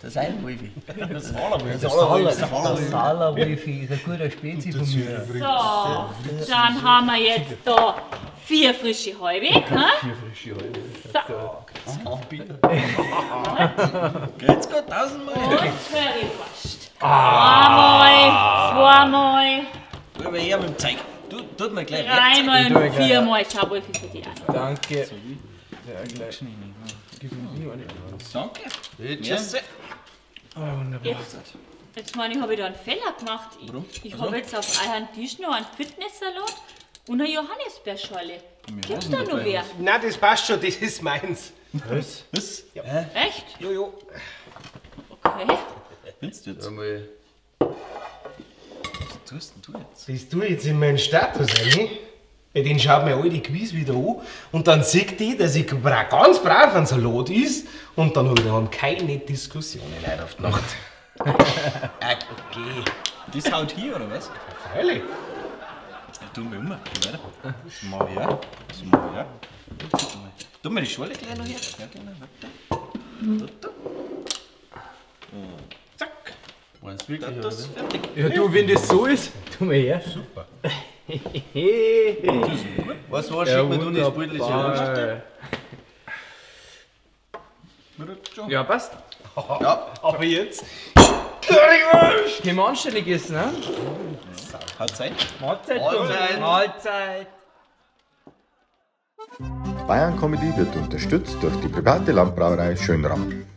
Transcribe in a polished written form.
Der Seilwolfi. Der Salerwolfi ist ein guter Spezi von mir. So, dann haben wir jetzt da 4 frische Halbe. 4 frische Halbe. So. Geht's gut, 1000-mal. Und Currywurst. Einmal, zweimal. Aber her mit dem Zeug. Tut mir gleich. 3-mal und 4-mal. Schau, Wolfi, für dich auch. Danke. Ja, gleich. Danke. Bitte. Jetzt meine ich, habe ich da einen Fehler gemacht. Ich habe jetzt auf euren Tisch noch einen Fitnesssalat und eine Johannisbeerschorle. Gibt's da noch wer? Nein, das passt schon, das ist meins. Was? Was? Ja. Echt? Jojo. Okay. Willst du jetzt? Einmal. Was tust denn du jetzt? Das tue ich jetzt in meinen Status rein. Weil den schaut mir alle die Quiz wieder an und dann sieht die, dass ich ganz brav einen Salat is und dann habe ich daheim keine Diskussionen heute auf die Nacht. Okay. Das haut hier, oder was? Freilich. Ja, tu mir um. Geh weiter. Das mach ich auch. Das mach ich auch. Tu mir die Schale gleich noch her. Ja, genau. Warte. Da. Zack. Waren's wirklich, das ist fertig. Ja, du, wenn das so ist, tu mir her. Super. Was war, schick mir du das Bild, ist ja. Ja, passt. Ja. Aber jetzt. Currywurst! Können wir anständig essen, ne? Mahlzeit. Mahlzeit. Mahlzeit. Mahlzeit. Bayern Comedy wird unterstützt durch die private Landbrauerei Schönram.